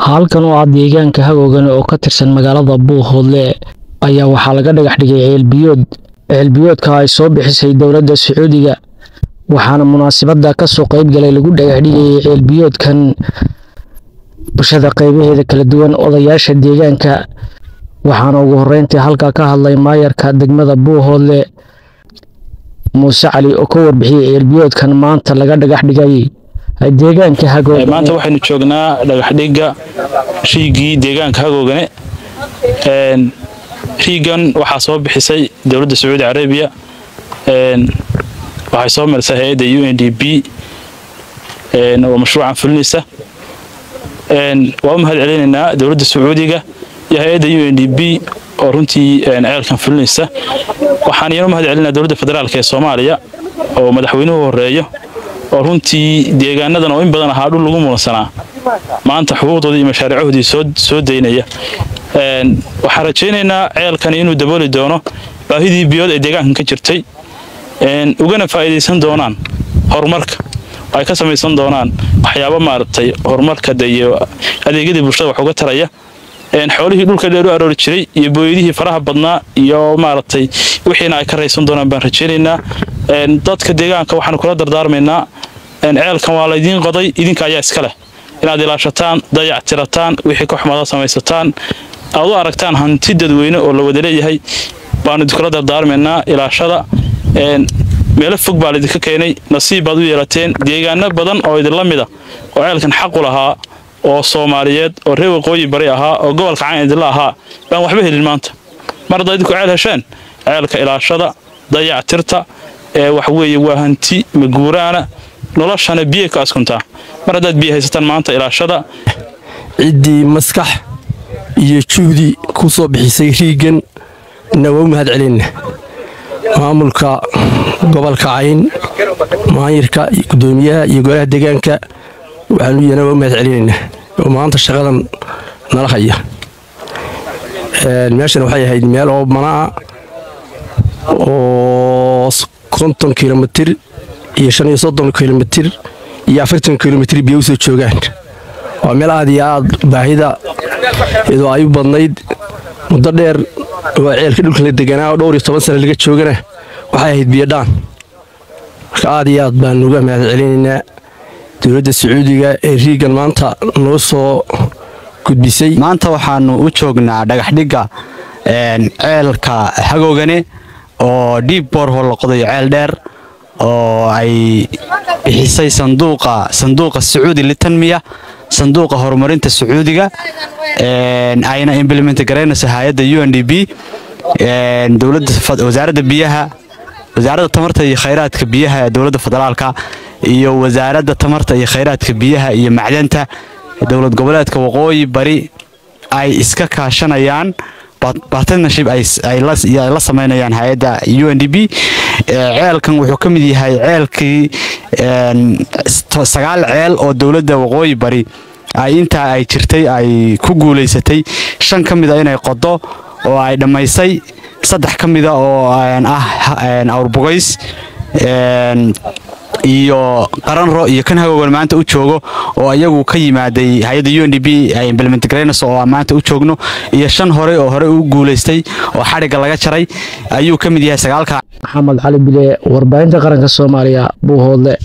Halkan oo ah deegaanka Hagoogan oo ka tirsan magaalada Buuhoodle ayaa waxaa laga dhagax dhigay ceelbiyood. Ceelbiyoodka ay soo bixisay dowladda Sacuudiga, waxaana munaasabadda ka soo qayb galay lagu dhagax dhigayay ceelbiyoodkan bulshada qaybaheeda kala duwan, odayaasha deegaanka. Waxaana ugu horreyntii halkaa ka hadlay maayarka degmada Buuhoodle, Muuse Cali, oo ka warbixiyey ceelbiyoodkan maanta laga dhagax dhigay deegaanka Hagoogan. Maanta waxaynu joognaa dhagaxdhigga riigii deegaanka Hagoogane. Riigan waxaa soo bixisay dowladda Sacuudi Carabiya, waxay soo marisay hay-adda UNDP oo mashruucan fulinaysa. Waa u mahad celinaynaa dowladda Sacuudiga iyo hay-adda UNDP oo runtii ceelkan fulinaysa. Waxaan iyana u mahad celinaa dowladda federaalka ee Soomaaliya oo madaxweynuhu horeeyo, oo runtii deegaanadan oo in badan ahaa dhul lagu muransanaa maanta xuquuqdoodii iyo mashaariicahoodii soo daynaya. Waxaan rajaynaynaa ceelkani inuu dabooli doono baahidii biyood ee deegaankan ka jirtay, ugana faa'iidaysan doonaan horumarka ay ka samaysan doonaan waxyaabo maaragtay horumarka iyo adeegyadii bulshada wax uga taraya. Xoolihii dhulka dheer u aroori jiray iyo booyadihii faraha badnaa iyo maaragtay wixiina ay ka raysan doonaan baan rajaynaynaa. Dadka deegaanka waxaanu kula dardaarmaynaa, ceelkan waa laydiin qoday, idinka ayaa iska leh, inaad ilaashataan, dayac tirataan, wixii ka xumaada samaysataan, aad u aragtaan hanti dadweyne oo la wada leeyahay baanu idinkula dardaarmaynaa. Ilaashada, meelo fog baa laydinka keenay, nasiib baad u yeelateen. Deegaano badan oo idinla mida oo ceelkan xaqu lahaa oo Soomaaliyeed oo reer waqooyi bari ahaa oo gobolka Cayn idinla ahaa baan waxba helin maanta. Mar haddaa idinku ceel hesheen, ceelka ilaashada, dayactirta. Waxa weeye waa hanti maguuraana, noloshana biyo ka askuntaa. Mar haddaad biyo haysataan maanta, ilaashada. Ciddii maskax iyo juhdi ku soo bixisay riiggan na waa u mahad celinna. Maamulka gobolka Cayn, maayirka iyo guddoomiyaha iyo golaha deegaanka, waxaanu iyana waa u mahad celinaynaa oo maanta shaqadan nala haya. Meeshan waxay ahayd meel oo manaa oo 50 kilomitir iyo 35 kilomitir iyo 40 kilomitir biyo usoo joogaan. Waa meel aad iyo aad baahida iyadoo ay u badnayd muddo dheer oo ceelka dhulkan la deganaa oo dhowr iyo toban sana laga joogana waxay ahayd biyodhaan. Marka aad iyo aad baan uga mahad celinaynaa dowladda Sacuudiga ee riiggan maanta noo soo gudbisay. Maanta waxaanu u joognaa dhagaxdhigga ceelka Hagoogane oo deep borehole la qodayo, ceel dheer oo ay bixisay sanduuqa Sacuudi litanmiya, sanduuqa horumarinta Sacuudiga, ayna implement garaynayso hay-adda UNDP. Dowladda, wasaaradda biyaha, wasaaradda tamarta iyo khayraadka biyaha ee dowladda federaalka iyo wasaaradda tamarta iyo khayraadka biyaha iyo macdanta dowlad goboleedka Waqooyi Bari ay iska kaashanayaan, partnership ay la samaynayaan hay-adda UNDP. Ceelkan wuxuu ka mid yahay ceelkii sagaal ceel oo dowladda Waqooyi Bari ay intaa ay jirtay ay ku guulaysatay, shan ka mid a inay qodo oo ay dhammaysay, saddex ka mida oo ah Awrbogays iyo Qaranro iyo kan Hagoogan maanta u joogo oo iyagu ka yimaaday hay-adda UNDP ay implement garaynayso oo aan maanta u joogno, iyo shan hore oo hore u guulaystay oo xadhigga laga jaray ayuu ka mid yahay sagaalka. Maxamed Cali Bile, warbaahinta qaranka Soomaaliya, Buuhoodle.